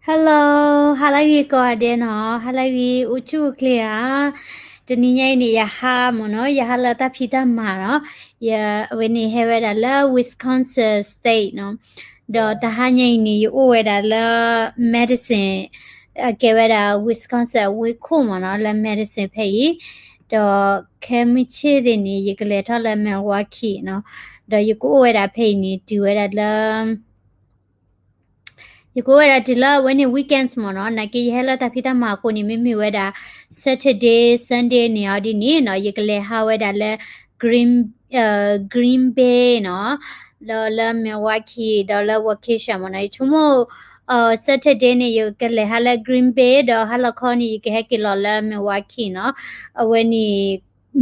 Hello, ဟါလၢဂ့ၤကိးဂၤဒဲးနီၤ, ဟါလၢဂ့ၤ အိၣ်ဆူၣ်အိၣ်ချ့ဧါ. တနံၤညါအံၤန့ၣ် ယဟါမ့ၢ်နီၤ, ယဟါလၢတၢ်ဖံးတၢ်မၤနီၤ, ယဝဲန့ၣ်ဟဲဝဲဒၣ်လၢ Wisconsin State နီၤ, ဒီးတဟါညါအံၤန့ၣ် ယအိၣ်ဝဲဒၣ်လၢ Madison, အကဲဝဲဒၣ် Wisconsin အဝ့ၢ်ခိၣ်မ့ၢ်နီၤ, လၢ Madison ဖဲအံၤ, ဒီးခဲမုၢ်ဆ့ၣ်သ့ၣ်န့ၣ် ယကလဲၤထီၣ်လၢ Milwaukee နီၤ, ဒီးယကအိၣ်ဝဲဒၣ်ဖဲအံၤန့ၣ် တုၤဝဲဒၣ်လၢ ယကအိၣ်ဝဲဒၣ်တုၤလၢအဝဲန့ၣ် weekends မ့ၢ်နီၤ, နာ်က့ယဟဲလၢတၢ်ဖံးတၢ်မၤအဃိန့ၣ် မ့မ့ၢ်ဝဲဒၣ် Saturday Sunday န့ၣ်အီၤဒ်န့ၣ်နီၤ, ယကလဲၤဟးဝဲဒၣ်လၢ Green, Green Bay နီၤ, ဒီးလၢ Milwaukee ဒီးလၢ Waukesha မ့ၢ်နီၤ, ယဆိကမိၣ် Saturday န့ၣ် ယကလဲၤဟးလၢ Green Bay ဒီးဟါလီၤခီန့ၣ် ယကဟဲက့ၤလီၤလၢ Milwaukee နီၤ, အဝဲန့ၣ်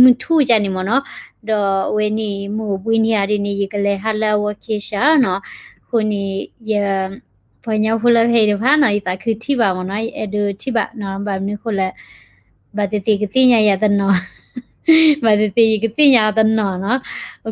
မုၢ်ထူၣ်ကန့ၣ်မ့ၢ်နီၤ, ဒီးအဝဲန့ၣ် မုၢ်အိၣ်ဘှံးနံၤအီၤဒ်န့ၣ် ယကလဲၤဟးလၢ Waukesha နီၤ, အဃိန့ၣ် ယ ပှၤကညီဖိလၢဖဲအံၤတဖၣ်နီၤ ယသးခုထံၣ်ဘၣ်မ့ၢ်နီၤ, ယအဲၣ်ဒိးထံၣ်ဘၣ်နီၤ, ဘၣ်မနုၤဃိလဲၣ်, ဘၣ်သ့ၣ်သ့ၣ်ယကသ့ၣ်ညါယၤတနီၤ, ဘၣ်သ့ၣ်သ့ၣ်ယကသ့ၣ်ညါအီၤတနီၤနီ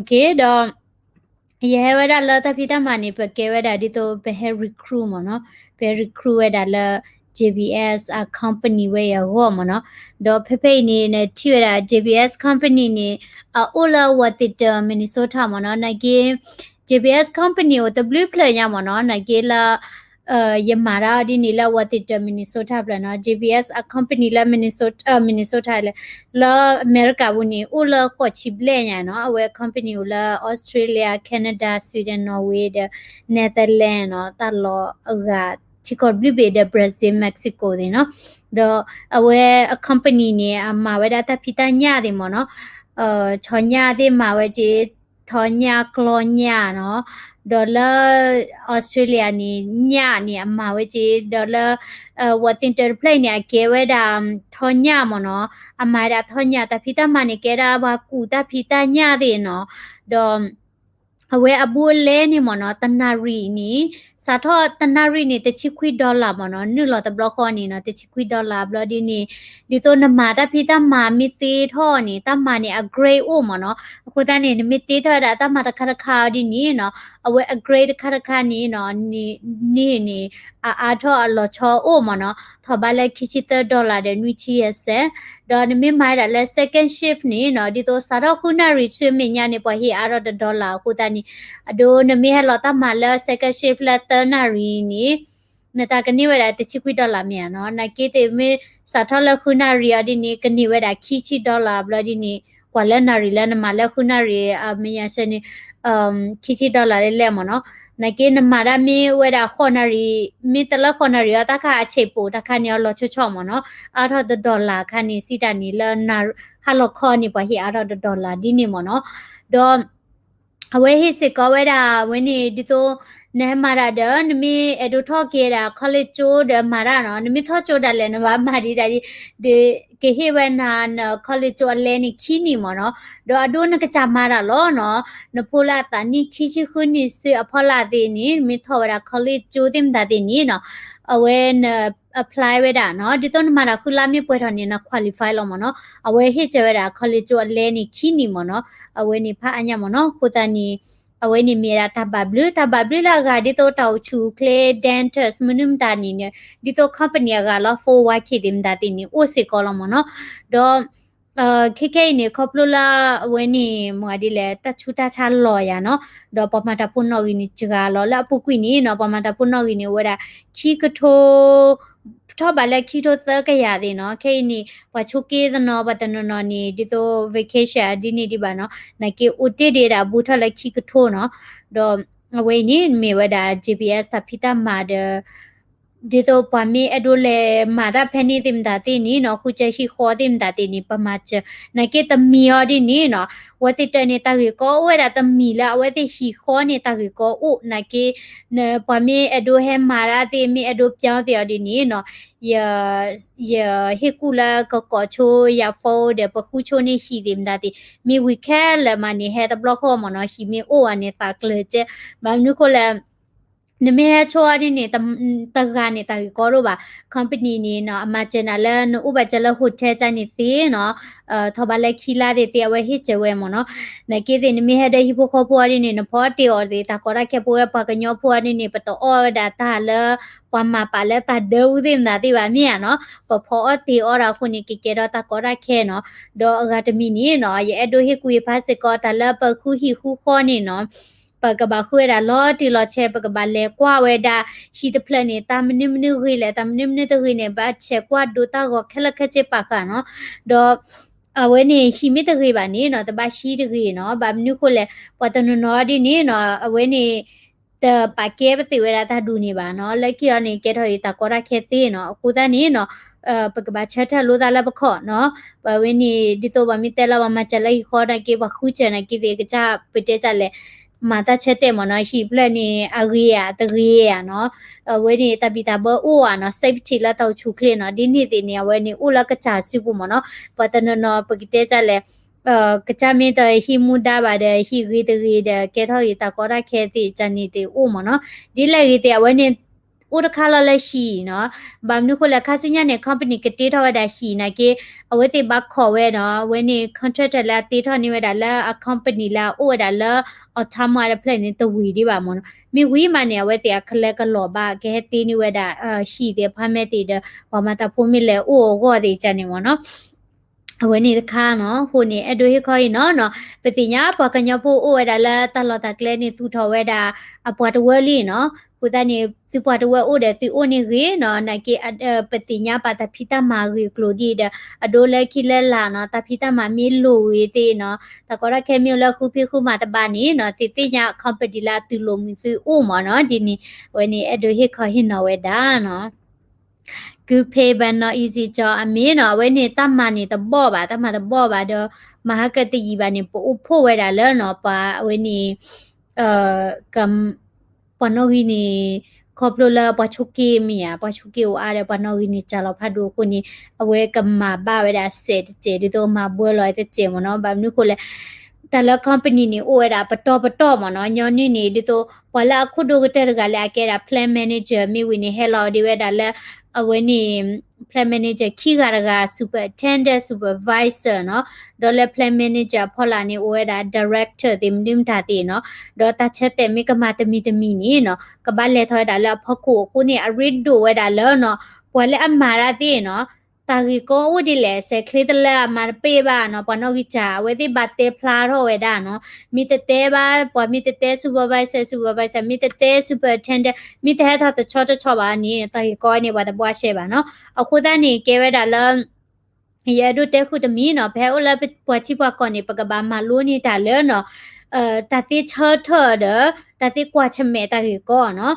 ၤ, ဒီး ယဟဲဝဲဒၣ်လၢတၢ်ဖံးတၢ်မၤန့ၣ် ပကဲဝဲဒၣ်ဒ်သိးပဟဲ recruit မ့ၢ်နီၤ, ပဟဲ recruit ဝဲဒၣ်လၢ J B S အ company ဝဲအံၤအဂီၢ်မ့ၢ်နီၤ, ဒီးဖဲဖဲအံၤန့ၣ် နထံၣ်ဝဲဒၣ် J B S company န့ၣ် အအိၣ်လၢ Worthington Minnesota မ့ၢ်နီၤ, နာ်က့ J B S company အိၣ်တဘျုးဖျၢၣ်ညါမ့ၢ်နီၤ, နာ်က့လၢ ယမၤတၢ်အီၤဒ်န့ၣ်လၢ Worthington Minnesota ဖျၢၣ်နီၤ, J B S အ company လၢ Minnesota, Minnesota လၢ လၢအမဲရကၤပူၤန့ၣ် အိၣ်လၢဃိးဆံဘျဲၣ်ညါနီၤ, အဝဲ company အိၣ်လၢ Australia, Canada, Sweden, Norway ဒီး Netherlands နီၤ, တၢ်လီၢ်အဂၤ ထံကီၢ်တဘျုးဘ့ၣ်ဒီး Brazil, Mexico သ့ၣ်နီၤ, ဒီးအဝဲအ company န့ၣ် အမၤဝဲဒၣ်တၢ်ဖံးတၢ်ညၣ်သ့ၣ်မ့ၢ်နီၤ, ဆီညၣ်သ့ၣ်မၤဝဲက့ၤ, ထီညၣ်ကျီညၣ်နီၤ, ဒီးလၢ Australia န့ၣ် ညၣ်န့ၣ် အမၤဝဲက့ၤ, ဒီးလၢ Worthington တဖျၢၣ်အံၤန့ၣ် အကဲဝဲဒၣ် ထီညၣ်မ့ၢ်နီၤ, အမၤဝဲဒၣ်ထီညၣ်, တၢ်ဖံးတၢ်မၤန့ၣ် ကဲဒၣ်ပှၤကူၣ်တၢ်ဖံးတၢ်ညၣ်သ့ၣ်နီၤ, ဒီး အဝဲအဘူးအလဲန့ၣ်မ့ၢ်နီၤ, တနၣ်ရံၣ်န့ၣ် စးထီၣ်တနၣ်ရံၣ်န့ၣ် တဆံခွံ dollar မ့ၢ်နီၤ, နုာ်လီၤတဘျီဃီန့ၣ်နီၤ တဆံခွံ dollar ဘျီဒ်န့ၣ်, ဒ်သိးနမၤတၢ်ဖံးတၢ်မၤမ့ၢ်သ့ထီၣ်န့ၣ် တၢ်မၤန့ၣ် အ grade အိၣ်မ့ၢ်နီၤ, အဃိသတးန့ၣ် နမ့ၢ်သ့ထီၣ်ဝဲဒၣ်တၢ်မၤတခါတခါအီၤဒ်န့ၣ်နီၤ, အဝဲအ grade တခါတခါန့ၣ်နီၤ, န့ၣ်န့ၣ် အအါထီၣ်အလီၤဆီအိၣ်မ့ၢ်နီၤ, ထီၣ်ဘးလၢခံဆံသၢ dollar ဒီးနွံဆံယဲၢ်စဲး, ဒီးနမ့ၢ်မၤဝဲဒၣ်လၢ second shift န့ၣ်နီၤ, ဒ်သိးစးထီၣ်ဃုနၣ်ရံၣ်ဆူမဲာ်ညါန့ၣ် ပှၤဟ့ၣ်အါထီၣ်တ dollar အဃိသတးန့ၣ်, အဒိနမ့ၢ်ဟဲလီၤတၢ်မၤလၢ second shift လၢသၢနၣ်ရံၣ်န့ၣ် နတၢ်ကန့ၢ်ဝဲဒၣ်တဆံခွံ dollar မ့ၢ်ဧါနီၤ, နာ်က့သ့ၣ်မ့ၢ်စးထီၣ်လၢဃုနၣ်ရံၣ်အီၤဒ်န့ၣ် ကန့ၢ်ဝဲဒၣ်ခံဆံ dollar ဘျီဒ်န့ၣ်, ကွၢ်လၢနၣ်ရံၣ်လၢနမၤလၢဃုနၣ်ရံၣ် အမဲာ်ညါဆဲန့ၣ် ခံဆံ dollar လဲၣ်လဲၣ်မ့ၢ်နီၤ, နာ်က့နမၤဒၣ်မ့ၢ်ဝဲဒၣ်ဃိးနၣ်ရံၣ်, မ့ၢ်တလၢဃိးနၣ်ရံၣ်အီၤ တၢ်ခါအဆံးပိာ်တၢ်ခါန့ၣ်အီၤလီၤဆီဆီမ့ၢ်နီၤ, အါထီၣ်တ dollar ခါန့ၣ် စံးတၢ်န့ၣ်လၢ ဟါလီၤခီန့ၣ် ပှၤဟ့ၣ်အါထီၣ်တ dollar ဒ်န့ၣ်မ့ၢ်နီၤ, ဒီး အဝဲဟ့ၣ်စ့ၢ်ကီးဝဲဒၣ် အဝဲန့ၣ် ဒ်သိး နဟဲမၤတၢ်ဒီး နမ့ၢ်အဲၣ်ဒိးထီၣ်က့ၤဒၣ် college ကၠိဒီးမၤတၢ်နီၤ, နမ့ၢ်ထီၣ်ကၠိဒၣ်လဲာ် နဘၣ်မၤဒံးဒၣ်ဒ်, ဒီးကဟ့ၣ်ဝဲနၤန college ကၠိအလဲန့ၣ် ခံနံၣ်မ့ၢ်နီၤ, ဒီးအဒိနကစၢ်မၤတၢ်လီၤနီၤ, နဖိလၢအသးနံၣ်ခံဆံဃုနံၣ်ဆူအဖီလာ်သ့ၣ်န့ၣ် နမ့ၢ်ထီၣ်ဝဲဒၣ် college ကၠိသ့ၣ်မတၤသ့ၣ်န့ၣ်နီၤ, အဝဲန apply ဝဲဒၣ်နီၤ, ဒ်သိးနမၤတၢ်ဃုလါမ့ၢ်ပှဲၤထီၣ်န့ၣ် န qualify လီၤမ့ၢ်နီၤ, အဝဲဟ့ၣ်စၢၤဝဲဒၣ် college ကၠိအလဲန့ၣ် ခံနံၣ်မ့ၢ်နီၤ, အဝဲန့ၣ်ဖးအါညါမ့ၢ်နီၤ, အဃိသတးန့ၣ် အဝဲန့ၣ်မ့ၢ်ဒၣ်တၢ်ဘၣ်ဘျုး, တၢ်ဘၣ်ဘျုးလၢအဂၤ ဒ်သိးတၢ်အိၣ်ဆူၣ်အိၣ်ချ့ dentist မနုၤမတၤန့ၣ်န့ၣ် ဒ်သိး company အဂၤလီၤ four oh one k သ့ၣ်မတၤသ့ၣ်န့ၣ် အိၣ်စ့ၢ်ကီးလီၤမ့ၢ်နီၤ, ဒီး ခဲခဲအံၤန့ၣ် ခီဖျိလၢအဝဲန့ၣ် မ့ၢ်ဒ်လဲၣ် တၢ်ဆူးတၢ်ဆါလီၤယၤနီၤ, ဒီးပှၤမၤတၢ်ဖိနီၣ်ဂံၢ်န့ၣ် စှၤလီၤလၢအပူၤကွံာ်န့ၣ်နီၤ, ပှၤမၤတၢ်ဖိနီၣ်ဂံၢ်န့ၣ် အိၣ်ဝဲဒၣ် ခံကထိ ထီၣ်ဘးလၢခံကထိသၢကယၤသ့ၣ်နီၤ, ခဲအံၤန့ၣ် ပှၤဆိးက့သနီၤ ပှၤတနီၤနီၤန့ၣ် ဒ်သိး vacation ဒ်န့ၣ်ဒံးဘၣ်နီၤ, နာ်က့အိၣ်တ့ၢ်ဒံးဒၣ် ဘူးထီၣ်လၢခံကထိနီၤ, ဒီးအဝဲအံၤန့ၣ် မ့ၢ်ဝဲဒၣ် J B S တၢ်ဖံးတၢ်မၤဒီး ဒ်သိးပှၤမ့ၢ်အဲၣ်ဒိးလဲၤမၤတၢ်ဖဲန့ၣ်သ့ၣ်မတၤသ့ၣ်န့ၣ်နီၤ, ဃုစၢဟံၣ်ဃီသ့ၣ်မတၤသ့ၣ်န့ၣ် ပမၤစၢၤ, နာ်က့တမံၤအီၤဒ်န့ၣ်နီၤ, ဝဲသ့ၣ်တၢ်န့ၣ် တၢ်ဂ့ၢ်ကီအိၣ်ဝဲဒၣ်တမံၤလၢအဝဲသ့ၣ်ဟံၣ်ဃီန့ၣ် တၢ်ဂ့ၢ်ကီအိၣ်, နာ်က့ ပှၤမ့ၢ်အဲၣ်ဒိးဟဲမၤတၢ်သ့ၣ် မ့ၢ်အဲၣ်ဒိးပျီသ့ၣ်အီၤဒ်န့ၣ်နီၤ, ယ ယဟ့ၣ်ကူၣ်လၢကကိးဆိယၤ phone ဒီး ပဃုဆိန့ၢ်ဟံၣ်သ့ၣ်မတၤသ့ၣ်, မ့ၢ်ဝံၤခဲလၢာ်မးန့ၣ် ဟဲတဘျီဃီမ့ၢ်နီၤ, ဟံၣ်မ့ၢ်အိၣ်ဘၣ်န့ၣ် သးကျၢၤကဲ, ဘၣ်မနုၤဃိလဲၣ် နမ့ၢ်ဟဲဆိအီၤဒ်န့ၣ် တဂၤန့ၣ်တၢ်ဂ့ၢ်ကီဒိၣ်ဘၣ်. Company န့ၣ်နီၤ အမၤစၢၤနၤလၢနအိၣ်ဘၣ်စၢၤလၢ hotel ကန့ၣ်သ့နီၤ, ထီၣ်ဘးလၢခံလါသ့ၣ်သ့ အဝဲဟ့ၣ်စၢၤဝဲမ့ၢ်နီၤ. နာ်က့သ့ၣ် နမ့ၢ်ဟဲဒီးဟံၣ်ဖိဃီဖိအီၤဒ်န့ၣ် နဖီအီၣ်တ့ၢ်အီၤသ့ၣ် တၢ်ကီတၢ်ခဲဖိဝဲပှၤကညီဖိအီၤဒ်န့ၣ် ပတအီၣ်ဝဲဒၣ်တၢ်လၢ ပှၤမၤပာ်လၢတၢ်ဒၢဝူသ့ၣ်မတၤသ့ၣ်ဘၣ်မ့ၢ်ဧါနီၤ. ပဖီအီၣ်တ့ၢ်အီၣ်ဒၣ်အဃိန့ၣ် ကကဲထီၣ်တၢ်ကီတၢ်ခဲနီၤ. ဒီးအဂၤတမံၤန့ၣ်နီၤ ယအဲၣ်ဒိးဟ့ၣ်ကူၣ်ဟ့ၣ်ဖးစ့ၢ်ကီးတၢ်လၢပဃုဟံၣ်ဃုဃီန့ၣ်နီၤ ပကဘၣ်ဃုဝဲဒၣ်လီၤတံၢ်လီၤဆဲး ပကဘၣ်လဲၤကွၢ်ဝဲဒၣ် ဟံၣ်တဖျၢၣ်န့ၣ် တၢ်မနုၤမနုၤဂ့ၤလဲၣ် တၢ်မနုၤမနုၤတဂ့ၤန့ၣ် ဘၣ်ဆဲးကွၢ်ဒိတၢ်ဂီၤခဲလၢာ်ခဲဆ့ပာ်ဃာ်နီၤ. ဒီး အဝဲန့ၣ်ဟံၣ်မ့ၢ်တဂ့ၤဘၣ်န့ၣ်နီၤ တဘၣ်ဟံးတဂ့ၤနီၤ. ဘၣ်မနုၤဃိလဲၣ် ပှၤတနီၤနီၤဒ်န့ၣ်နီၤ အဝဲန့ၣ် တပာ်ကဲပသ့ၣ်ဝဲဒၣ်တၢ်ဒူၣ်န့ၣ်ဘၣ်နီၤ. လၢခံအီၤန့ၣ် ကဲထီၣ်အံၤတၢ်ကီတၢ်ခဲသ့နီၤ. အဃိသတးန့ၣ်နီၤ ပကဘၣ်ဆၢထၢၣ်လိသးလၢပခီၣ်နီၤ. ပဝဲန့ၣ် ဒ်သိးပှၤမ့ၢ်တဲလၢပှၤမၤစၢၤလၢဟံၣ်ဃီနာ်က့ ပှၤဃုစၢၤနာ်က့သ့ၣ် ကစၢ်ပတဲစၢ်လဲၣ် မၤတၢ်ဆၢတဲာ်မ့ၢ်နီၤ ဟံၣ်ဖျၢၣ်န့ၣ် အဂ့ၤဧါ တဂ့ၤဧါနီၤ. အဝဲန့ၣ် တၢ်ဘံၣ်တၢ်ဘၢအိၣ်ဧါနီၤ safety လၢတၢ်အိၣ်ဆူၣ်အိၣ်ချ့နီၤ. ဒ်န့ၣ်သ့ၣ်န့ၣ် အဝဲန့ၣ်အိၣ်လၢကစၢ်စုပူၤမ့ၢ်နီၤ. ပှၤတနီၤနီၤ ပကတဲစၢ်လဲၣ် ကစၢ်မ့ၢ်တဟံးမူဒါဘၣ်ဒီး ဟံၣ်ဂ့ၤတဂ့ၤဒီး ကဲထီၣ်ဂ့ၤတၢ်ကီတၢ်ခဲသ့ၣ်ကန့ၣ်သ့ၣ်အိၣ်မ့ၢ်နီၤ. ဒ်လဲၣ်ဂ့ၤသ့ၣ် အဝဲန့ၣ် အိၣ်တခါလီၤလၢဟံၣ်နီၤ. ဘၣ်မနုၤဃိလဲၣ် ခါဆူညါန့ၣ် company ကတ့ထီၣ်ဝဲဒၣ်ဟံၣ်နာ်က့ အဝဲသ့ၣ်ဘၣ်ခိးဝဲနီၤ အဝဲန့ၣ် contractor လၢအတ့ထီၣ်န့ၢ်ဝဲဒၣ်လၢအ company လၢအအိၣ်ဝဲဒၣ်လၢ Ottawa တဖျၢၣ်န့ၣ် တဝံၤဒံးဘၣ်မ့ၢ်နီၤ. မ့ၢ်ဝံၤမးန့ၣ် အဝဲသ့ၣ်အကလဲၤကလီၤဘၣ် ကဟဲတ့န့ၢ်ဝဲဒၣ် ဟံၣ်သ့ၣ် apartment သ့ၣ်ဒီး ပှၤမၤတၢ်ဖိမ့ၢ်လဲၤအိၣ်အဂီၢ်သ့ၣ်ကန့ၣ်မ့ၢ်နီၤ. အဝဲန့ၣ်တခါနီၤ အဃိန့ၣ် အဲၣ်ဒိးဟ့ၣ်ခီအံၤနီၤနီၤ ပသ့ၣ်ညါပှၤကညီဖိအိၣ်ဝဲဒၣ်လၢတၢ်လီၢ်တၢ်ကျဲန့ၣ် သူၣ်ထီၣ်ဝဲဒၣ် အပှၤတဝၢလံနီၤ. အဃိသတးန့ၣ် သုပှၤတဝၢအိၣ်ဒီးသုအိၣ်န့ၣ်ဂ့ၤနီၤ နာ်က့ ပသ့ၣ်ညါပာ်တၢ်ဖံးတၢ်မၤဂ့ၢ်ကျိၤဒ်အံၤဒီး အဒိလၢခံလၢလာ်နီၤ တၢ်ဖံးတၢ်မၤမ့ၢ်လိၤဂ့ၤသ့ၣ်နီၤ တၢ်ကီတၢ်ခဲမ့ၢ်အိၣ်လၢဃုဖံးဃုမၤတဘၣ်န့ၣ်နီၤ သ့ၣ်သ့ၣ်ညါ company လၢအသုးလိာ်မုာ်သုအိၣ်မ့ၢ်နီၤ. ဒ်န့ၣ် အဝဲန့ၣ်အဲၣ်ဒိးဟ့ၣ်ခီဟ့ၣ်နီၤဝဲဒၣ်နီၤ. Good pay but not easy job အမ့ၢ်နီၤ အဝဲန့ၣ်တၢ်မၤန့ၣ်တဘီၣ်ဘၣ် တၢ်မၤတဘီၣ်ဘၣ်ဒီး မၤဟါကတယံာ်ဘၣ်န့ၣ် ပအိၣ်ဖှိၣ်ဝဲဒၣ်လၢနီၤ ပှၤအဝဲန့ၣ် ပှၤနီၣ်ဂံၢ်န့ၣ် ခီဖျိလၢပှၤဆိးက့မ့ၢ်ဧါ ပှၤဆိးက့အိၣ်အါဒီး ပှၤနီၣ်ဂံၢ်န့ၣ် စှၤလီၤဖးဒိၣ်အဃိန့ၣ် အဝဲကမၤဘၣ်ဝဲဒၣ်စဲးတစဲး ဒ်သိးမၤဘှီလီၤတစဲးမ့ၢ်နီၤ. ဘၣ်မနုၤဃိလဲၣ် တၢ်လၢ company န့ၣ် အိၣ်ဝဲဒၣ်ပတီၢ်ပတီၢ်မ့ၢ်နီၤ. ညီနုၢ်န့ၣ် ဒ်သိး ပှၤလၢအခိၣ်ဒိၣ်ကတၢၢ်တဂၤလၢအကဲဒၣ် plant manager မ့ၢ်ဝံၤန့ၣ် ဟဲလီၤဒံးဝဲဒၣ်လၢ အဝဲန့ၣ် plant manager ခံဂၤတဂၤ superintendent supervisor နီၤ. ဒီးလၢ plant manager အဖီလာ်န့ၣ် အိၣ်ဝဲဒၣ် director သ့ၣ်မနုၤမတၤသ့ၣ်နီၤ. ဒီးတၢ်ဆၢတဲာ်မ့ၢ်ကမၤတမံၤတမံၤန့ၣ်နီၤ ကဘၣ်လဲၤထီၣ်ဝဲဒၣ်လၢအဖီခိၣ်အဃိန့ၣ် အရ့ဒိၣ်ဝဲဒၣ်လၢနီၤ ပှၤလၢအမၤတၢ်သ့ၣ်နီၤ တၢ်ဂ့ၢ်ကီအိၣ်ဒ်လဲၣ် စဲးချ့တလၢအမၤတပ့ၢ်ဘၣ်နီၤ ပှၤနီၣ်ဂံၢ်စၢ် အဝဲသ့ၣ်ဘၣ်တဲဖျါထီၣ်ဝဲဒၣ်နီၤ. မ့ၢ်တတဲဘၣ် ပှၤမ့ၢ်တတဲ supervisor supervisor မ့ၢ်တတဲ superintendent မ့ၢ်တဟဲထီၣ်တဆီတဆီဘၣ်န့ၣ် တၢ်ဂ့ၢ်ကီန့ၣ် ပှၤတဘှါရှဲဘၣ်နီၤ. အဃိသတးန့ၣ် ကဲဝဲဒၣ်လၢ ယအဲၣ်ဒိးတဲဃုာ်တမံၤနီၤ ပဟဲအိၣ်လၢပှၤထံပှၤကီၢ်န့ၣ် ပကဘၣ်မၤလိန့ၢ်တၢ်လၢနီၤ တၢ်သ့ဆၢထၢၣ်ဒီး တၢ်သ့ကွၢ်ဆၢၣ်မဲာ်တၢ်ဂ့ၢ်ကီနီၤ.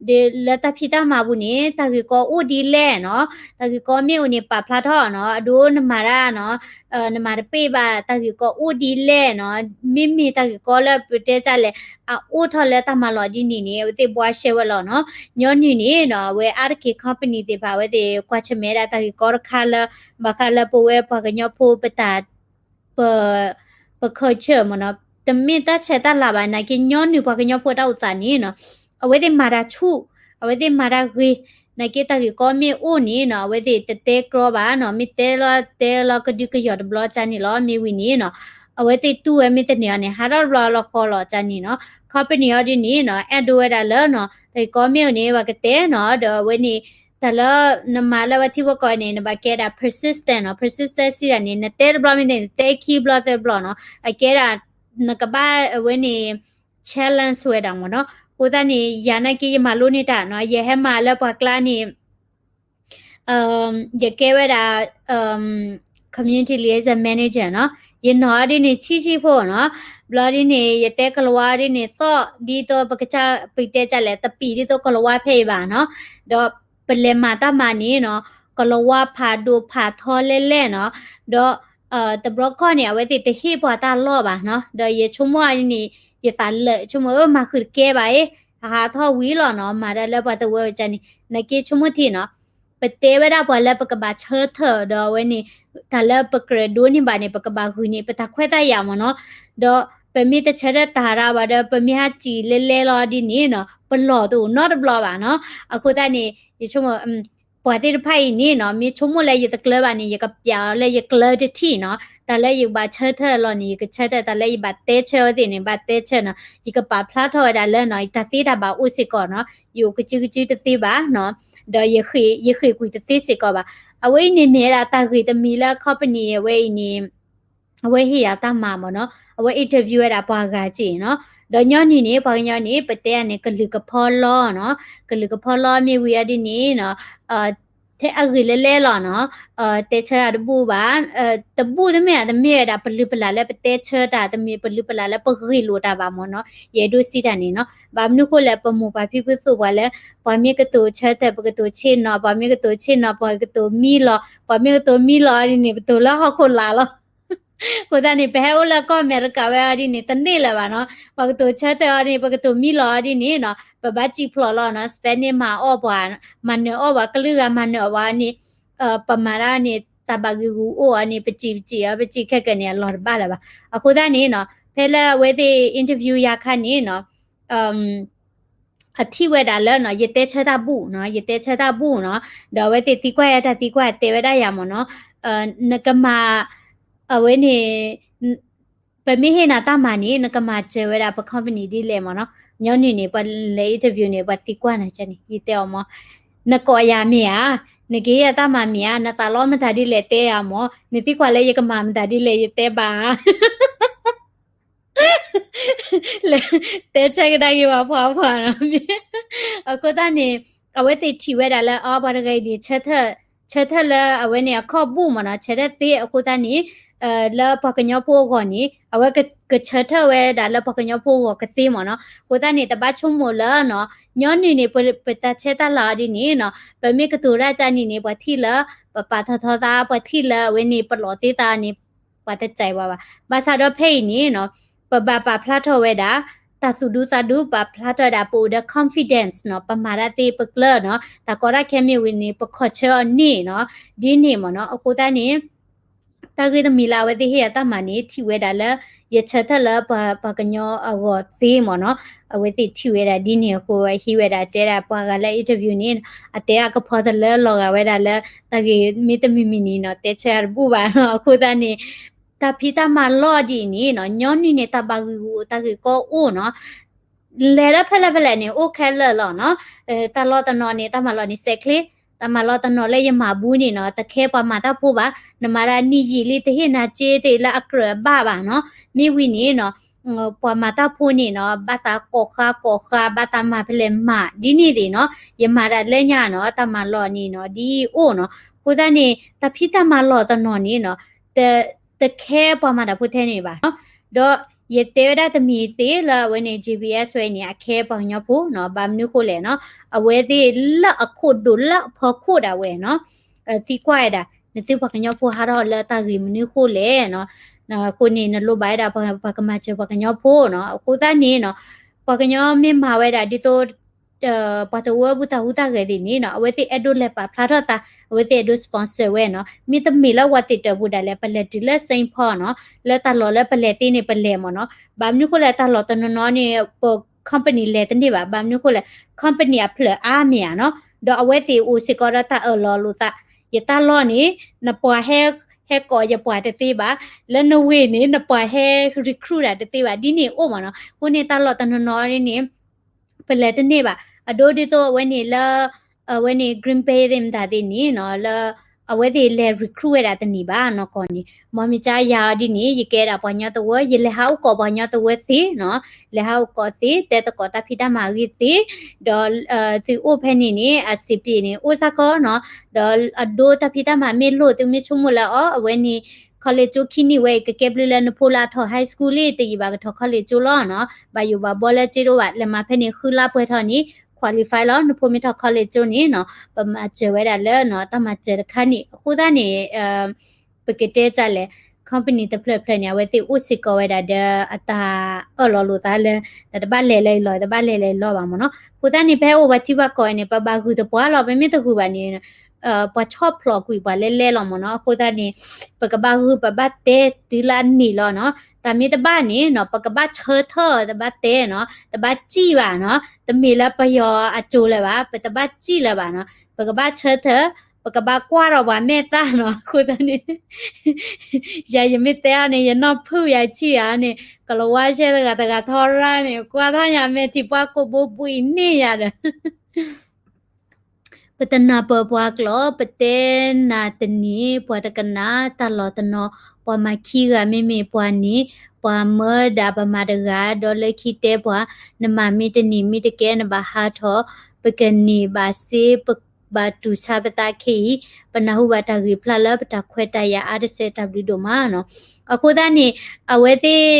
ဒီးလၢတၢ်ဖံးတၢ်မၤပူၤန့ၣ် တၢ်ဂ့ၢ်ကီအိၣ်ဒ်လဲၣ်နီၤ. တၢ်ဂ့ၢ်ကီမ့ၢ်အိၣ်န့ၣ် ပာ်ဖျါထီၣ်နီၤ အဒိနမၤတၢ်နီၤ နမၤတပ့ၢ်ဘၣ် တၢ်ဂ့ၢ်ကီအိၣ်ဒ်လဲၣ်နီၤ. မ့မ့ၢ်တၢ်ဂ့ၢ်ကီလၢပတဲတၢ်လဲၣ် အအိၣ်ထီၣ်လၢတၢ်မၤလီၤဒ်န့ၣ်န့ၣ် အဝဲသ့ၣ်ဘှါရှဲဝဲလီၤနီၤ. ညီနုၢ်န့ၣ်နီၤ အဝဲအါတက့ၢ် company သ့ၣ်တဖၣ် အဝဲသ့ၣ်ကွၢ်ဆၢၣ်မဲာ်ဒၣ်တၢ်ဂ့ၢ်ကီတခါလၢ ဘၣ်ဃးလၢပဝဲပှၤကညီဖိပတၢ် ပ ပcultureမ့ၢ်နီၤ တမ့ၢ်တၢ်ဆဲးတၢ်လၤဘၣ် နာ်က့ညီနုၢ်ပှၤကညီဖိတၢ်အိၣ်သးန့ၣ်နီၤ အဝဲသ့ၣ်မၤတၢ်ဆူၣ် အဝဲသ့ၣ်မၤတၢ်ဂ့ၤ နာ်က့တၢ်ဂ့ၢ်ကီမ့ၢ်အိၣ်န့ၣ်နီၤ အဝဲသ့ၣ်တတဲကြီဘၣ်နီၤ မ့ၢ်တဲလီၤတဲလီၤကဒုကယီၤတဘျီကန့ၣ်လီၤ မ့ၢ်ဝံၤန့ၣ်နီၤ အဝဲသ့ၣ်တူၢ်ဝဲမ့ၢ်တန့ၢ်အီၤန့ၣ် ဟးထီၣ်တဘျီလီၤဃီလီၤကန့ၣ်နီၤ company အီၤဒ်န့ၣ်နီၤ အဲၣ်ဒိးဝဲဒၣ်လၢနီၤ တၢ်ဂ့ၢ်ကီမ့ၢ်အိၣ်န့ၣ် ပှၤကတဲနီၤ ဒီးအဝဲန့ၣ် တၢ်လၢနမၤလၢပှၤထံပှၤကီၢ်န့ၣ် နဘၣ်ကဲဒၣ် persistent နီၤ persistent စံးဒၣ်န့ၣ် နတဲတဘျီမ့ၢ်န့ၣ် နတဲခံဘျီသၢဘျီနီၤ အကဲဒၣ် နကဘၣ်အဝဲန့ၣ် challenge ဝဲဒၣ်မ့ၢ်နီၤ အဃိသတးန့ၣ် ယၤနာ်က့ယမၤလိန့ၢ်တၢ်နီၤ ယဟဲမၤလၢပှၤကျါန့ၣ် ယကဲဝဲဒၣ် community liaison manager နီၤ ယနီၢ်ဒ်န့ၣ်ဆံးဆံးဖိနီၤ ဘျီဒ်န့ၣ် ယတဲကလၤဝါဒ်န့ၣ်သီၣ် ဒ်သိးပကစၢ်ပတဲတၢ်လဲၣ် တပံာ်ဒ်သိးကလၤဝါဖဲအံၤဘၣ်နီၤ ဒီးပလဲၤမၤတၢ်မၤန့ၣ်နီၤ ကလၤဝါဖးဒိၣ်ဖးထီလဲၣ်လဲၣ်နီၤ ဒီး တဘျီခီၣ်န့ၣ် အဝဲသ့ၣ်တဟ့ၣ်ပှၤတၢ်လီၢ်ဘၣ်နီၤ ဒီးယဆိကမိၣ်အီၤဒ်န့ၣ် ယသးလၢာ် ဆိကမိၣ်အၢ မၤဃုာ်တကဲဘၣ်အံၤ ဟးထီၣ်ဝံၤလီၤနီၤ မၤတၢ်လၢပှၤတဝၢဝဲကန့ၣ် နာ်က့ဆိကမိၣ်ထံနီၤ ပတဲဝဲဒၣ်ပှၤလၢပကဘၣ်ဆၢထၢၣ်ဒီးအဝဲန့ၣ် တၢ်လၢပကြၢးဒိးန့ၢ်ဘၣ်န့ၣ် ပကဘၣ်ဂုာ်န့ၢ် ပတၢ်ခွဲးတၢ်ယာ်မ့ၢ်နီၤ ဒီး ပမ့ၢ်တဆၢထၢၣ်တၢ်ဒၣ်ဝဲဒီး ပမ့ၢ်ဟးစံးလဲလဲလီၤဒ်န့ၣ်နီၤ ပလီၢ်တအိၣ်နီတဘျီဘၣ်နီၤ. အဃိသတးန့ၣ် ယဆိကမိၣ် ပှၤသ့ၣ်တဖၣ်အံၤန့ၣ်နီၤ မ့ၢ်ဆိကမိၣ်လၢယတကျၢၤဘၣ်န့ၣ် ယကပျးအီၤလၢယကျၢၤတထံၣ်နီၤ. တၢ်လၢယကဘၣ်ဆၢထၢၣ်လီၤန့ၣ် ယကဆၢထၢၣ်, တၢ်လၢယဘၣ်တဲဆၢအီၤသ့ၣ်န့ၣ် ဘၣ်တဲဆၢနီၤ. ယကပာ်ဖျါထီၣ်ဝဲဒၣ်လၢနီၤ တၢ်သ့တၢ်ဘၣ်အိၣ်စ့ၢ်ကီးနီၤ. ယအိၣ်ကစုကစုတသ့ဘၣ်နီၤ, ဒီးယဃ့ၢ်ကွံာ်တသ့စ့ၢ်ကီးဘၣ်. အဝဲအံၤန့ၣ်မ့ၢ်ဝဲဒၣ်တၢ်ဂ့ၢ်တမံၤလၢ company အဝဲအံၤန့ၣ် အဝဲဟ့ၣ်ယၤတၢ်မၤမ့ၢ်နီၤ, အဝဲ interview ဝဲဒၣ်ပှၤဂၤက့ၢ်နီၤ. ဒီးညီနုၢ်န့ၣ် ပှၤကညီန့ၣ် ပတဲအီၤန့ၣ် ကလုာ်ကဖီလီၤနီၤ, ကလုာ်ကဖီလီၤမ့ၢ်ဝံၤအီၤဒ်န့ၣ်နီၤ ထဲအဂ့ၢ်လၢလဲလီၤနီၤ, တဲဆၢတၢ်တဘူၣ်ဘၣ်, တဘူၣ်တမ့ၢ်ဧါ, တမ့ၢ်ဝဲဒၣ်ပလုၢ်ပလၢ်လၢပတဲဆၢတၢ်, တမ့ၢ်ပလုၢ်ပလၢ်လၢပဂ့ၢ်လိာ်တၢ်ဘၣ်မ့ၢ်နီၤ, ယအဲၣ်ဒိးစံးတၢ်န့ၣ်နီၤ. ဘၣ်မနုၤဃိလဲၣ် ပမိၢ်ပၢ်ဖံဖုသိၣ်ပှၤလၢ ပှၤမ့ၢ်ကတိၤဆၢထၢၣ် ပကတိၤဆ့ၣ်နီၤ, ပှၤမ့ၢ်ကတိၤဆ့ၣ်နီၤ ပကတိၤမံလီၤ, ပှၤမ့ၢ်ကတိၤမံလီၤအီၤဒ်န့ၣ် ပတိၤလၢဟီၣ်ခိၣ်လာ်လီၤ. အဃိသတးန့ၣ် ပဟဲအိၣ်လၢကီၢ်အမဲရကၤဝဲအီၤဒ်န့ၣ် တန့ၢ်လၢၤဘၣ်နီၤ, ပှၤကတိၤဆၢထၢၣ်အီၤဒ်န့ၣ် ပကတိၤမံလီၤအီၤဒ်န့ၣ်နီၤ, ပဘၣ်စံၣ်ဖျိးလီၤနီၤ, Spanish မၤအီၣ်ပှၤ, မၤနၢၤအီၣ်ပှၤ, ကလုာ်ဂၤမၤနၢၤအီၣ်ပှၤန့ၣ် ပမၤဒၣ်န့ၣ် တၢ်ဘၣ်ဂံာ်ဂူာ်အိၣ်အီၤန့ၣ် ပစံးပစံးအီၤ ပစံးခဲကနံၣ်အလီၢ်တဘၣ်လၢၤဘၣ်. အဃိသတးန့ၣ်နီၤ ဖဲလၢအဝဲသ့ၣ် interview ယၤခါန့ၣ်နီၤ အထံၣ်ဝဲဒၣ်လၢနီၤ ယတဲဆၢတၢ်ဘူၣ်နီၤ, ယတဲဆၢတၢ်ဘူၣ်နီၤ, ဒီးအဝဲသ့ၣ်သံကွၢ်ယၤတၢ်သံကွၢ်တဲဝဲဒၣ်ယၤမ့ၢ်နီၤ, နကမၤ အဝဲန့ၣ် ပမ့ၢ်ဟ့ၣ်နၤတၢ်မၤန့ၣ် နကမၤစၢၤဝဲဒၣ်ပ company ဒ်လဲၣ်မ့ၢ်နီၤ. ညီနုၢ်န့ၣ် ပှၤလဲၤ interview န့ၣ် ပှၤသံကွၢ်နၤန့ၣ် ယတဲအီၤမ့ၢ် နကိးယၤမ့ၢ်ဧါ, နကဟ့ၣ်ယၤတၢ်မၤမ့ၢ်ဧါ, နသးလီမတၤဒ်လဲၣ်တဲယၤမ့ၢ်, နသံကွၢ်လၢယကမၤမတၤဒ်လဲၣ်ယတဲဘၣ်ဧါ လဲၤတဲဆၢကဒါက့ၤပှၤဖှီၣ်ဖှီၣ်နီၤ, အဃိသတးန့ၣ် အဝဲသ့ၣ်ထံၣ်ဝဲဒၣ်လၢ အီ ပှၤတဂၤအံၤန့ၣ် ဆၢထၢၣ်လၢအဝဲန့ၣ်အခီၣ်ဘူၣ်မ့ၢ်နီၤ, ဆၢထၢၣ်သ့အဃိသတးန့ၣ် လၢပှၤကညီဖိအဂီၢ်န့ၣ် အဝဲကဆၢထၢၣ်ဝဲဒၣ်လၢပှၤကညီဖိအဂီၢ်ကသ့မ့ၢ်နီၤ. အဃိသတးန့ၣ် တဘၣ်ဆိကမိၣ်လၢနီၤ, ညီနုၢ်န့ၣ် ပတၢ်ဆဲးတၢ်လၤအီၤဒ်န့ၣ်နီၤ, ပမ့ၢ်ကတိၤတၢ်ကၢ်န့ၣ်န့ၣ် ပှၤထံၣ်လၢ ပပာ်ထီၣ်ထီသး, ပှၤထံၣ်လၢအဝဲန့ၣ် ပလီၢ်သ့သးန့ၣ် ပှၤတစဲးဝဲဘၣ်. ဘၣ်ဆၣ်ဒီးဖဲအံၤန့ၣ်နီၤ, ပဘၣ်ပာ်ဖျါထီၣ်ဝဲဒၣ် တၢ်သူၣ်ဒူသးဒူ, ပာ်ဖျါထီၣ်ဝဲဒၣ်ပအိၣ်ဒီး confidence နီၤ, ပမၤတၢ်သ့ပကျၢၤနီၤ, တၢ်ကီတၢ်ခဲမ့ၢ်ဝံၤန့ၣ် ပခီၣ်ဆၢအီၤန့ၣ်နီၤ, ဒ်န့ၣ်မ့ၢ်နီၤ. အဃိသတးန့ၣ် တၢ်ဂ့ၢ်တမံၤလၢအဝဲသ့ၣ်ဟ့ၣ်ယၤတၢ်မၤန့ၣ် ထံၣ်ဝဲဒၣ်လၢ ယဆၢထၢၣ်လၢပှၤကညီအဂီၢ်သ့မ့ၢ်နီၤ. အဝဲသ့ၣ်ထံၣ်ဝဲဒၣ်ဒ်န့ၣ်အဃိ ဟ့ၣ်ဝဲဒၣ်တဲဒၣ်ပှၤဂၤလၢ interview န့ၣ် အတဲအကဖီတလၢလီၤဂာ်ဝဲဒၣ်လၢ တၢ်ဂ့ၢ်မ့ၢ်တမံၤမံၤန့ၣ်နီၤ တဲဆၢတဘူၣ်ဘၣ်နီၤ. အဃိသတးန့ၣ် တၢ်ဖံးတၢ်မၤလီၢ်ဒ်အံၤန့ၣ်နီၤ, ညီနုၢ်န့ၣ် တၢ်ဘၣ်ဂံာ်ဂူာ်တၢ်ဂ့ၢ်ကီအိၣ်နီၤ. လဲၤလၢဖဲလဲၣ်ဖဲလဲၣ်န့ၣ် အိၣ်ခဲလၢာ်လီၤနီၤ. တၢ်လီၢ်တနီၤန့ၣ် တၢ်မၤလီၢ်န့ၣ် စဲးချ့, တၢ်မၤလီၢ်တနီၤလၢယမၤဘူးန့ၣ်နီၤ တခဲပှၤမၤတၢ်ဖိဘၣ်, နမၤဒၣ်နံၣ်ယံာ်လံ တဟ့ၣ်နၤစ့သ့ၣ်လၢအကြၢးအဘၣ်ဘၣ်နီၤ. မ့ၢ်ဝံၤန့ၣ်နီၤ ပှၤမၤတၢ်ဖိန့ၣ်နီၤ ဘၣ်သးကိးဃါကိးဃါ ဘၣ်သးမၤဖဲလဲၣ်မၤ ဒ်န့ၣ်သ့ၣ်နီၤ. ယမၤဒၣ်လၢညါနီၤ တၢ်မၤလီၢ်န့ၣ်နီၤ ဒ်အံၤအိၣ်နီၤ. အဃိသတးန့ၣ် တၢ်ဖံးတၢ်မၤလီၢ်တနီၤန့ၣ်နီၤ တခဲပှၤမၤတၢ်ဖိထဲန့ၣ်ဘၣ်နီၤ. ဒီးယတဲဝဲဒၣ်တမံၤသ့ၣ်လၢအဝဲန့ၣ် JBS ဝဲန့ၣ် အခဲပှၤကညီဖိနီၤ. ဘၣ်မနုၤဃိလဲၣ်နီၤ အဝဲသ့ၣ်လၢအခိၣ်ဒိၣ်လၢအဖီခိၣ်ဒၣ်ဝဲနီၤ သံကွၢ်ဝဲဒၣ် နသုပှၤကညီဖိဟးထီၣ်လၢတၢ်ဂ့ၢ်မနုၤဃိလဲၣ်နီၤ. အဃိန့ၣ် နလိၣ်ဘၣ်ဝဲဒၣ်ပှၤကမၤစၢၤပှၤကညီဖိနီၤ. အဃိသတးန့ၣ်နီၤ ပှၤကညီမ့ၢ်မၤဝဲဒၣ်ဒ်သိး ပှၤတဝၢပူၤတၢ်ဟူးတၢ်ဂဲၤသ့ၣ်န့ၣ်နီၤ အဝဲသ့ၣ်အဲၣ်ဒိးလဲၤပာ်ဖျါထီၣ်သး, အဝဲသ့ၣ်အဲၣ်ဒိး sponsor ဝဲနီၤ. မ့တမ့ၢ်လၢဝၤသ့ၣ်တၢၢ်ပူၤဒၣ်လဲာ် ပလဲၤတုၤလၢ Saint Paul နီၤ, လၢတၢ်လီၢ်လၢပလဲၤသ့န့ၣ် ပလဲၤမ့ၢ်နီၤ. ဘၣ်မနုၤဃိလဲၣ် တၢ်လီၢ်တနီၤနီၤန့ၣ် ပ company လဲၤတန့ၢ်ဘၣ်. ဘၣ်မနုၤဃိလဲၣ် company အဖျၢၣ်အါမ့ၢ်ဧါနီၤ, ဒီးအဝဲသ့ၣ်အိၣ်စ့ၢ်ကီးဒီးတၢ်အၢၣ်လီၤလိာ်သး, ယတၢ်လီၢ်န့ၣ် နပှၤဟဲ ဟဲကိးယပှၤတသ့ဘၣ်, လၢနဝ့ၢ်န့ၣ် နပှၤဟဲ recruit တၢ်တသ့ဘၣ် ဒ်န့ၣ်အိၣ်မ့ၢ်နီၤ. အဃိန့ၣ် တၢ်လီၢ်တနီၤနီၤန့ၣ် ပလဲၤတန့ၢ်ဘၣ်. အဒိဒ်သိးအဝဲန့ၣ်လၢ အဝဲန့ၣ် Green Bay သ့ၣ်မတၤသ့ၣ်န့ၣ်နီၤ လၢ အဝဲသ့ၣ်လဲၤ recruit ဝဲဒၣ်တန့ၢ်ဘၣ်နီၢ်ကီၢ်န့ၣ်. မ်မ့ၢ်ကါယၤအီၤဒ်န့ၣ် ယကဲဒၣ်ပှၤကညီတဝၢ ယလဲၤဟးအိၣ်ကိးပှၤကညီတဝၢသ့နီၤ, လဲၤဟးအိၣ်ကိးသ့ တဲသကိးတၢ်ဖံးတၢ်မၤအဂ့ၢ်သ့, ဒီး သုအိၣ်ဖဲန့ၣ်န့ၣ် အဆင်ပြေန့ၣ် အိၣ်စ့ၢ်ကီးနီၤ, ဒီးအဒိတၢ်ဖံးတၢ်မၤမ့ၢ်လိၣ် သုမ့ၢ်ဆိကမိၣ်လၢအီၤ အဝဲန့ၣ် college ကၠိခံနံၣ်ဝဲအံၤ ကကဲဘျုးလၢနဖိလၢအထီၣ် high school လံ တယံာ်ဘၣ်ကထီၣ် college ကၠိလီၤနီၤ, ဘၣ်ယိၣ်ဘၣ်ဘီလၢစ့တအိၣ်ဘၣ် လဲၤမၤဖဲန့ၣ် ဃုလါပှဲၤထီၣ်န့ၣ် qualify လီၤ. နဖိမ့ၢ်ထီၣ် college ကၠိန့ၣ်နီၤ ပမၤစၢၤဝဲဒၣ်လၢနီၤ တၢ်မၤစၢၤတခါန့ၣ် အဃိသတးန့ၣ် ပကတဲဒ်လဲၣ် company တဖျၢၣ်ဖျၢၣ်န့ၣ် အဝဲသ့ၣ်အိၣ်စ့ၢ်ကီးဝဲဒၣ်ဒီးအတၢ်အၢၣ်လီၤလိာ်သးလၢ တဘၣ်လဲၤလၢအလီၢ် တဘၣ်လဲၤလၢအလီၢ်ဘၣ်မ့ၢ်နီၤ. အဃိသတးန့ၣ် ပဟဲအိၣ်ပှၤထံပှၤကီၢ်န့ၣ် ပဘၣ်ဂုာ်သပှၢ်လီၤ. ပမ့ၢ်တဂုာ်ဘၣ်န့ၣ် ပှၤဆီၣ်ဖျိးကွံာ်ပှၤလဲၢ်လဲၢ်လီၤမ့ၢ်နီၤ. အဃိသတးန့ၣ် ပကဘၣ်ဂုာ်ပဘၣ်တဲတုၤလၢအနံၤလီၤနီၤ. တၢ်မ့ၢ်တဘၣ်န့ၣ်နီၤ ပကဘၣ်ဆၢထၢၣ် တဘၣ်တဲနီၤ တဘၣ်စံၣ်ဘၣ်နီၤ. တမ့ၢ်လၢပယီၤအစိၤလၢၤဘၣ် ပတဘၣ်စံၣ်လၢၤဘၣ်နီၤ. ပကဘၣ်ဆၢထၢၣ် ပကဘၣ်ကွၢ်ဒီးပှၤမဲာ်သၣ်နီၤ. အဃိသတးန့ၣ် ယၤယမ့ၢ်တဲအီၤန့ၣ် ယနီၢ်ဖုၣ်ယၤဆံၣ်ယၤန့ၣ် ကလၤဝါရှဲတဂၤတဂၤထီရၣ်န့ၣ် ကွၢ်ထီၣ်ညါမဲာ်ထံပှၢ်ကိးဘိဘှံးန့ၢ်ယၤဒီး ပတနၢ်ပၢၢ်ပှၤကျိာ် ပတဲနၤတနံၤ ပှၤတကနၣ် တၢ်လီၤတနီၤ ပှၤမၤခံဂၤမ့မ့ၢ်ပှၤန့ၣ် ပှၤမၢဒၣ်ပမၤတဂၤ ဒီးလၢခံတဲပှၤ နမၤမ့ၢ်တန့ၢ်မ့ၢ်တကဲ နဘၣ်ဟးထီၣ် ပကန့ၢ်ဘၣ်စ့ ပဘၣ်တူၢ်ဆါပသးခဲအံၤ ပနၢ်ဟူဘၣ်တၢ်ဂ့ၢ်ဖျါလၢပတၢ်ခွဲးတၢ်ယာ်အါတစဲး တၢ်ဘျုးဒိၣ်မးနီၤ. အဃိသတးန့ၣ် အဝဲသ့ၣ်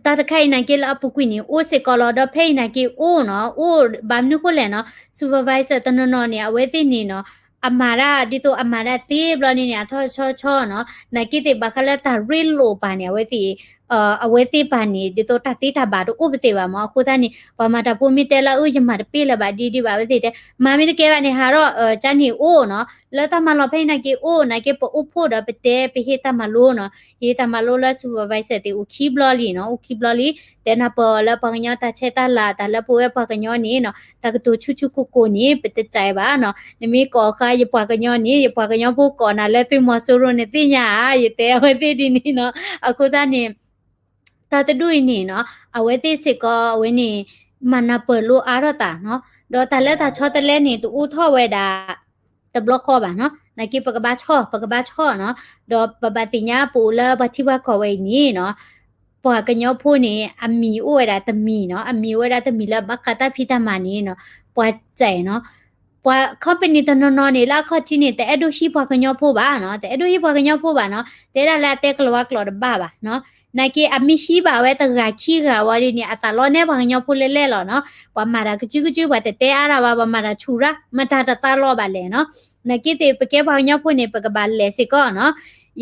တၢ်တခါအံၤနာ်က့လၢအပူၤကွံာ်န့ၣ် အိၣ်စ့ၢ်ကီးလီၤ ဒီးဖဲအံၤနာ်က့အိၣ်နီၤ အိၣ်ဘၣ်မနုၤဃိလဲၣ်နီၤ supervisor တနီၤနီၤန့ၣ် အဝဲသ့ၣ်န့ၣ်နီၤ အမၤတၢ် ဒ်သိးအမၤတၢ်သ့ဘျီန့ၣ်န့ၣ် အထီၣ်ဆီဆီနီၤ နာ်က့သ့ၣ်ဘၣ်ဃးလၢတၢ်ရ့လိာ်ပာ်န့ၣ် အဝဲသ့ၣ် အဝဲသ့ၣ်ပာ်န့ၣ် ဒ်သိးတၢ်သ့တၢ်ဘၣ်တအိၣ်ပသ့ၣ်ဘၣ်မး အဃိသတးန့ၣ် ပှၤမၤတၢ်ဖိမ့ၢ်တဲလၢအၢ ယမၤတပ့ၢ်လၢၤဘၣ်ဒ်ဒ်ဘၣ် အဝဲသ့ၣ်တဲ မၤမ့ၢ်တကဲဘၣ်န့ၣ် ဟးထီၣ် ကန့ၣ်အိၣ်နီၤ လၢတၢ်မၤလီၤဖဲအံၤနာ်က့အိၣ် နာ်က့ပအိၣ်ဖှိၣ်ဒီး ပတဲပဟ့ၣ်တၢ်မၤလိနီၤ ဟ့ၣ်တၢ်မၤလိလၢ supervisor သ့ၣ်အိၣ်ခံဘျီလံနီၤ အိၣ်ခံဘျီလံ တဲနၢ်ပၢၢ်အီၤလၢပှၤကညီတၢ်ဆဲးတၢ်လၤ တၢ်လၢပဝဲပှၤကညီန့ၣ်နီၤ တၢ်ကတိၤဆူၣ်ဆူၣ်ကိၢ်ကိၢ်န့ၣ် ပတစဲးဘၣ်နီၤ နမ့ၢ်ကိးဃါယပှၤကညီန့ၣ် ယပှၤကညီဖိကိးနၤလၢသုးမီၤစိရိၤန့ၣ်သ့ၣ်ညါဧါ ယတဲအဝဲသ့ၣ်ဒ်န့ၣ်နီၤ အဃိသတးန့ၣ် တၢ်တဒူၣ်အံၤန့ၣ်နီၤ အဝဲသ့ၣ်စ့ၢ်ကီးအဝဲန့ၣ် မၤနၢ်ပၢၢ်လိအါထီၣ်သးနီၤ ဒီးတၢ်လၢတၢ်ဆီတလဲန့ၣ် တအိၣ်ထီၣ်ဝဲဒၣ် တဘျီဃီဘၣ်နီၤ နာ်က့ပကဘၣ်ဆီၣ် ပကဘၣ်ဆီၣ်နီၤ ဒီးပဘၣ်သ့ၣ်ညါပအိၣ်လၢပှၤထံပှၤကီၢ်ဝဲအံၤန့ၣ်နီၤ ပှၤကညီဖိန့ၣ် အမံၤအိၣ်ဝဲဒၣ်တမံၤနီၤ အမံၤအိၣ်ဝဲဒၣ်တမံၤလၢဘၣ်ဃးတၢ်ဖံးတၢ်မၤန့ၣ်နီၤ ပှၤစဲးနီၤ ပှၤ company တနီၤနီၤန့ၣ် လၢအခီၣ်ထံးန့ၣ် တအဲၣ်ဒိးဟံးပှၤကညီဖိဘၣ်နီၤ တအဲၣ်ဒိးဟံးပှၤကညီဖိဘၣ်နီၤ တဲဒၣ်လၢအတဲကလၤဝါကျိာ်တဘၣ်ဘၣ်နီၤ နာ်က့အမ့ၢ်ဟံးဘၣ်ဝဲတဂၤခံဂၤဝံၤဒ်န့ၣ် အသးလီနဲပှၤကညီဖိလဲၢ်လဲၢ်လီၤနီၤ ပှၤမၤတၢ်ကစုကစု ပှၤတတဲအါတၢ်ဘၣ် ပှၤမၤတၢ်ဆူၣ်ရၣ် မတၤတသးလီဘၣ်လဲၣ်နီၤ နာ်က့သ့ၣ် ပကဲပှၤကညီဖိန့ၣ် ပကဘၣ်လဲၤစ့ၢ်ကီးနီၤ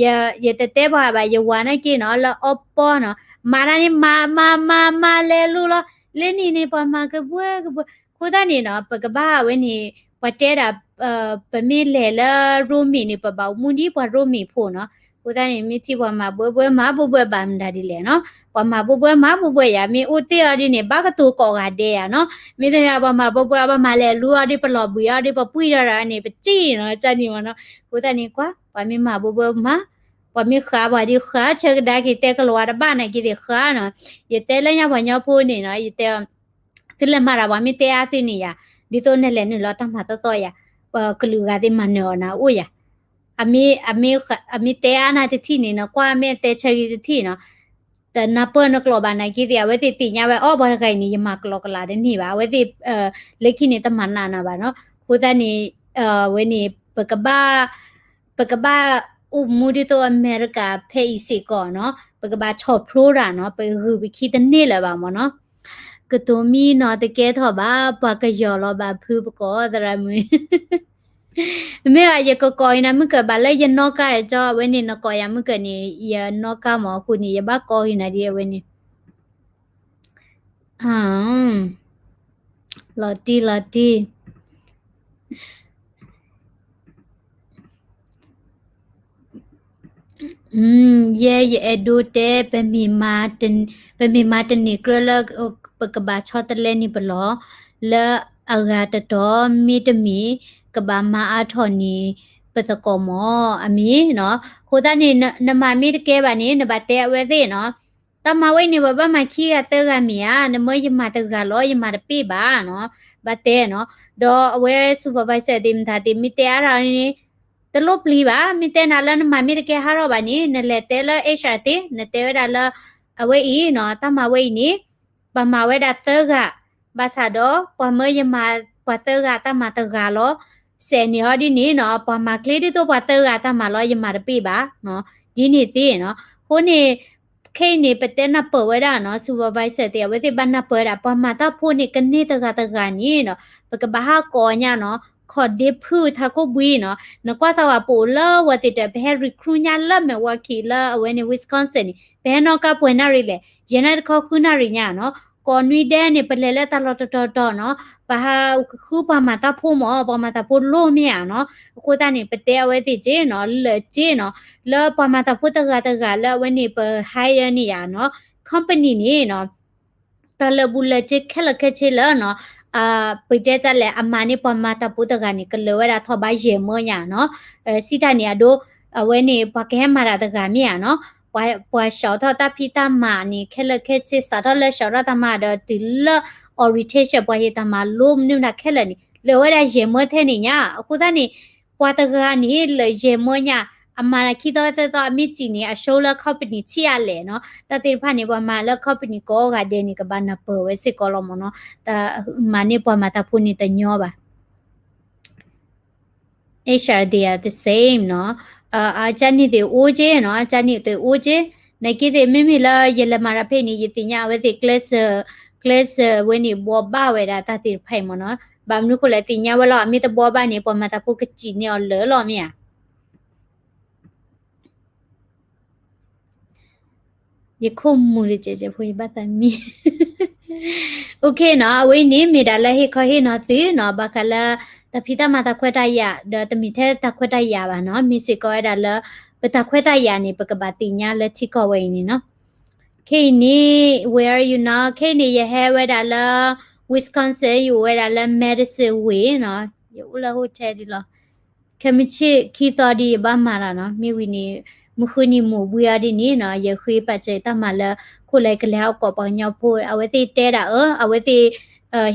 ယ ယတတဲပှၤဘၣ် ယဝၤနာ်က့နီၤ လၢအီပီနီၤ မၤတၢ်န့ၣ် မၤ မၤ မၤ မၤလဲၤလူလီၤ လၢန့ၣ်န့ၣ် ပှၤမၤကဘှဲကဘှဲ အဃိသတးန့ၣ်နီၤ ပကဘၣ်ဝဲန့ၣ် ပှၤတဲဒၣ် ပမ့ၢ်လဲၤလၢရိမ့ၤန့ၣ် ပဘၣ်အိၣ်မူဒ်ပှၤရိမ့ၤဖိနီၤ အဃိသတးန့ၣ် မ့ၢ်ထံၣ်ပှၤမၤဘှဲဘှဲ မၤဘှဲဘှဲဘၣ်မတၤဒ်လဲၣ်နီၤ ပှၤမၤဘှဲဘှဲမၤဘှဲဘှဲယၤ မ့ၢ်အိၣ်တ့ၢ်အီၤဒ်န့ၣ် ဘၣ်ကတိၤကိးဂၤဒဲးယၤနီၤ မ့ၢ်တမ့ၢ်ပှၤမၤဘှဲဘှဲ ပှၤမၤလဲၤလူအီၤဒ် ပလီၤဘှံးအီၤဒ် ပပှံၢ်ထီၣ်တၢ်န့ၣ် ပစံၣ်နီၤ ကန့ၣ်မ့ၢ်နီၤ အဃိသတးန့ၣ်ကွၢ် ပှၤမ့ၢ်မၤဘှဲဘှဲမၤ ပှၤမ့ၢ်ဃးပှၤဒ်ဃး ဆၢကဒါက့ၤတဲကလၤဝါတဘၣ်နာ်က့သ့ၣ်ဃးနီၤ ယတဲလၢညါပှၤကညီဖိန့ၣ်နီၤ ယတဲ သုလဲၤမၤတၢ်ပှၤမ့ၢ်တဲအါသုန့ၣ်ယၤ ဒ်သိးနလဲၤနုာ်လီၤတၢ်မၤသီသီယၤ ပကလုာ်ဂၤသ့ၣ်မၤနၢၤအီၤနၤအိၣ်ယၤ အမ့ၢ် အမ့ၢ်တဲအါနၤတထံၣ်န့ၣ်နီၤ ကွၢ်မဲာ်တဲဆၢဂ့ၤတထံၣ်နီၤ တနၢ်ပၢၢ်နကျိာ်ဘၣ်နာ်က့သ့ၣ် အဝဲသ့ၣ်သ့ၣ်ညါဝဲအီၤ ပှၤတဂၤအံၤန့ၣ် ယမၤကလီကလးတန့ၢ်ဘၣ် အဝဲသ့ၣ် လၢခံန့ၣ်တမၤနးနၤဘၣ်နီၤ အဃိသတးန့ၣ် ဝဲန့ၣ် ပကဘၣ် ပကဘၣ်အိၣ်မူဒ်သိးအမဲရကၤဖဲအံၤစ့ၢ်ကီးနီၤ ပကဘၣ်ဆီၣ်ဖျိတၢ်နီၤ ပဂုာ်ပခံတန့ၢ်လၢၤဘၣ်မ့ၢ်နီၤ ကတိၤမံနီၤတကဲထီၣ်ဘၣ် ပှၤကယီၤလီၤဘၣ်ဖုပကိး သရၣ်မုၣ် မ့ၢ်ဘၣ် ယကကိးအံၤနၤမုၢ်ကၢၤဘၣ်လၢယနီၣ်ကါအကၠီ အဝဲန့ၣ် နကိးယၤမုၢ်ကၢၤန့ၣ် ယနီၣ်ကါမ့ၢ်အဃိန့ၣ် ယဘၣ်ကိးအံၤနၤဒ်အဝဲန့ၣ် လီၤတံၢ်လီၤတံၢ် ယဲယအဲၣ်ဒိးတဲ ပမ့ၢ်မၤတန့ၢ်ကြၢးလၢ ပကဘၣ်ဆီတလဲန့ၣ်ပလီၢ် လၢအဂၤတတီၤမ့တမ့ၢ် ကဘၣ်မၤအါထီၣ်န့ၣ် ပသကိးမ့ၢ် အမ့ၢ်နီၤ အဃိသတးန့ၣ် နမၤမ့ၢ်တကဲဘၣ်န့ၣ် နဘၣ်တဲအဝဲသ့ၣ်နီၤ တၢ်မၤဝဲအံၤန့ၣ် ပဘၣ်မၤခံဂၤသၢဂၤမ့ၢ်ဧါ နမၢယမၤတဂၤလီၤ ယမၤတပ့ၢ်ဘၣ်နီၤ ဘၣ်တဲနီၤ ဒီးအဝဲ supervisor သ့ၣ်မတၤသ့ၣ် မ့ၢ်တဲအါထီၣ်န့ၣ် တလိၣ်ပျံၤဘၣ် မ့ၢ်တဲနၤလၢနမၤမ့ၢ်တကဲဟးထီၣ်ဘၣ်န့ၣ် နလဲၤတဲလၢ HR သ့ၣ် နတဲဝဲဒၣ်လၢ အဝဲအံၤနီၤ တၢ်မၤဝဲအံၤန့ၣ် ဘၣ်မၤဝဲဒၣ်သၢဂၤ ဘၣ်ဆၣ်ဒီး ပှၤမၢယမၤပှၤသၢဂၤတၢ်မၤတဂၤလီၤ စဲးန့ၢ်အီၤဒ်န့ၣ်နီၤ ပှၤမၤချ့ဒ်သိးပှၤသၢဂၤတၢ်မၤလီၤ ယမၤတပ့ၢ်ဘၣ် ဒ်န့ၣ်သ့ၣ်နီၤ အဃိန့ၣ် ခဲအံၤန့ၣ် ပတဲနၢ်ပၢၢ်ဝဲဒၣ်နီၤ supervisor သ့ၣ် အဝဲသ့ၣ်ဘၣ်နၢ်ပၢၢ်ဝဲဒၣ် ပှၤမၤတၢ်ဖိန့ၣ် ကန့ၢ်တဂၤတဂၤန့ၣ်နီၤ ပကဘၣ်ဟးကိးညါနီၤ ခီၣ်ဒ့ဖုထးခိၣ်ဘှံးနီၤ နကွၢ်စၢ်ဝဲပအိၣ်လၢဝဲသ့ၣ်တဖၣ် ပဟဲ recruit ညါလၢ Milwaukee လၢအဝဲန့ၣ် Wisconsin န့ၣ် ပဟဲနီၣ်ကါပှဲၤနၣ်ရံၣ်လဲၣ် ယဲၢ်နၣ်ရံၣ်တခီ ဃုနၣ်ရံၣ်ညါနီၤ ကိးနွံဒဲးန့ၣ် ပလဲၤလၢတၢ်လီၢ်တတီၤတီၤနီၤ, ပဟးဃုပှၤမၤတၢ်ဖိမ့ၢ် ပှၤမၤတၢ်ဖိလိၣ်မ့ၢ်ဧါနီၤ. အဃိသတးန့ၣ် ပတဲအဝဲသ့ၣ်က့နီၤ လၢက့နီၤ, လၢပှၤမၤတၢ်ဖိတဂၤတဂၤလၢအဝဲန့ၣ် ပ hire န့ၢ်ယၤနီၤ, company န့ၣ်နီၤ တၢ်လၢာ်ဘူၣ်လၢာ်စ့ခဲလၢာ်ခဲဆ့လၢနီၤ, ပတဲတၢ်လဲၣ် အမၤန့ၢ်ပှၤမၤတၢ်ဖိတဂၤန့ၣ် ကလၢာ်ဝဲဒၣ်ထီၣ်ဘးယဲၢ်မၢညါနီၤ. စံးတၢ်န့ၣ်အဒိ အဝဲန့ၣ် ပှၤကဟဲမၤတၢ်တဂၤမ့ၢ်ဧါနီၤ, ပှၤ ပှၤစးထီၣ်တၢ်ဖံးတၢ်မၤန့ၣ် ခဲလၢာ်ခဲဆ့ စးထီၣ်လၢစးထီၣ်တၢ်မၤဒီးတုၤလၢ orientation ပှၤဟ့ၣ်တၢ်မၤလိမနုၤမတၤခဲလၢာ်န့ၣ် လၢာ်ဝဲဒၣ်ယဲၢ်မၢထဲန့ၣ်ညါ. အဃိသတးန့ၣ် ပှၤတဂၤန့ၣ် လၢာ်ယဲၢ်မၢညါ, အမၤတၢ်ခံသီသၢသီအမ့ၢ်စံးန့ၣ် အ show လၢ company ဆံးအါလဲၣ်နီၤ. တၢ်သ့ၣ်တဖၣ်န့ၣ် ပှၤမၤလၢ company ကိးဂၤဒဲးန့ၣ် ကဘၣ်နၢ်ပၢၢ်ဝဲစ့ၢ်ကီးလီၤမ့ၢ်နီၤ. တၢ်မၤန့ၢ်ပှၤမၤတၢ်ဖိန့ၣ်တညီဘၣ် H R they are the same နီၤ. အကၢန့ၣ်သ့ၣ်အိၣ်က့နီၤ, အကၢန့ၣ်သ့ၣ်အိၣ်က့, နာ်က့သ့ၣ် မ့မ့ၢ်လၢယလဲၤမၤတၢ်ဖဲန့ၣ် ယသ့ၣ်ညါအဝဲသ့ၣ် ကျဲးစၢး ကျဲးစၢးဝဲန့ၣ် ဘှီဘၣ်ဝဲဒၣ်တၢ်သ့ၣ်တဖၣ်အံၤမ့ၢ်နီၤ. ဘၣ်မနုၤဃိလဲၣ် သ့ၣ်ညါဝဲလီၤ, အမ့ၢ်တဘှီဘၣ်န့ၣ် ပှၤမၤတၢ်ဖိကစံးန့ၢ်အီၤလၢာ်လီၤမ့ၢ်ဧါ. ယခိၣ်မူၤတစဲးစဲးဖိ ယဘၣ်သးမံ OK နီၤ, အဝဲအံၤန့ၣ် မ့ၢ်ဒၣ်လၢဟ့ၣ်ခီဟ့ၣ်နီၤသုနီၤ, ဘၣ်ဃးလၢ တၢ်ဖံးတၢ်မၤတၢ်ခွဲးတၢ်ယာ် ဒီးတမ့ၢ်ထဲတၢ်ခွဲးတၢ်ယာ်ဘၣ်နီၤ, မ့ၢ်စ့ၢ်ကီးဝဲဒၣ်လၢ ပတၢ်ခွဲးတၢ်ယာ်န့ၣ် ပကဘၣ်သ့ၣ်ညါလၢထံကီၢ်ဝဲအံၤန့ၣ်နီၤ. ခဲအံၤန့ၣ် where are you now? ခဲအံၤန့ၣ် ယဟဲဝဲဒၣ်လၢ Wisconsin, ယအိၣ်ဝဲဒၣ်လၢ Madison ဝ့ၢ်နီၤ, ယအိၣ်လၢ hotel ဒ်လီၤ. ခဲမုၢ်ဆ့ၣ်ခံသီဒီး ယဘၣ်မၤလီၤနီၤ, မ့ၢ်ဝံၤန့ၣ် မုၢ်ဃုနံၤမုၢ်ဘှံးအီၤဒ်န့ၣ်နီၤ, ယဃ့ပာ်စၢၤတၢ်မၤလၢ ခိၣ်လၢယကလဲၤဟးအိၣ်ကိးပှၤကညီဖိ, အဝဲသ့ၣ်တဲဒၣ်အၢ အဝဲသ့ၣ်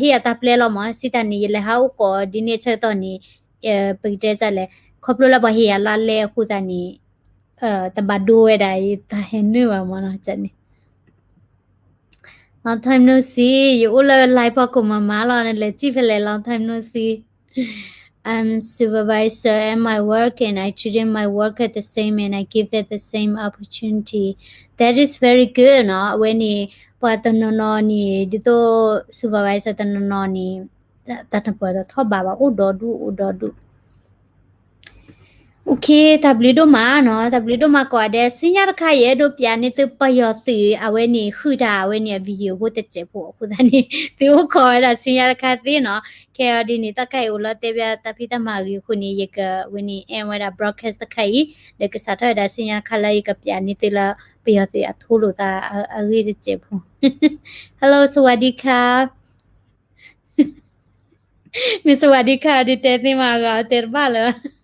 ဟ့ၣ်အတၢ်ပျဲလီၤမး, စံးတၢ်န့ၣ် ယလဲၤဟးအိၣ်ကိးဒ်န့ၣ်ဆၢကတီၢ်န့ၣ် ပကတဲဒ်လဲၣ်, ခီဖျိလၢပှၤဟ့ၣ်ယၤလါလဲအဃိသတးန့ၣ် တဘၣ်ဒိဝဲဒၣ်ယတၢ်ဟဲနုာ်ဘၣ်မးနီၤန့ၣ် Long time no see, ယအိၣ်လၢ live ဖီခိၣ်မးမးလီၤ, နလဲၤစံၣ်ဖဲလဲၣ် long time no see. I'm supervisor at my work and I treated my worker the same and I give them the same opportunity. That is very good နီၤ, အဝဲန့ၣ် ပှၤတနီၤနီၤန့ၣ် ဒ်သိး supervisor တနီၤနီၤန့ၣ် တၢ်နၢ်ပၢၢ်တထီၣ်ဘးဘၣ် အိၣ်ဒီဒူၣ် အိၣ်ဒီဒူၣ် OK, တၢ်ဘျုးဒိၣ်မးနီၤ, တၢ်ဘျုးဒိၣ်မးကိးဂၤဒဲး, ဆူညါတခါ ယအဲၣ်ဒိးပျးန့ၢ်သုပယီၤသုး အဝဲန့ၣ် ဃုာ်တၢ် အဝဲန့ၣ် အ video ဖိတစဲးဖိအဃိသတးန့ၣ် သုအိၣ်ခိးဝဲဒၣ်ဆူညါတခါသ့နီၤ. ခဲအံၤဒ်န့ၣ် တၢ်ခါအံၤအိၣ်လီၤတဲာ်ဘၣ်တၢ်ဖံးတၢ်မၤအဂ့ၢ်အဃိန့ၣ် ယကဝဲန့ၣ် end ဝဲဒၣ် broadcast တခါအံၤ ဒီးကစးထီၣ်ဝဲဒၣ်ဆူညါတခါလၢယကပျးန့ၢ်သုလၢ ပယီၤသုးအထိလိာ်သးအဂ့ၢ်တစဲးဖိ Hello, စဝၤဒံခါ မ့ၢ်စဝၤဒံခါ ဒုးတဲသ့မးအဂၤ တဲတဘၣ်လၢၤဘၣ်.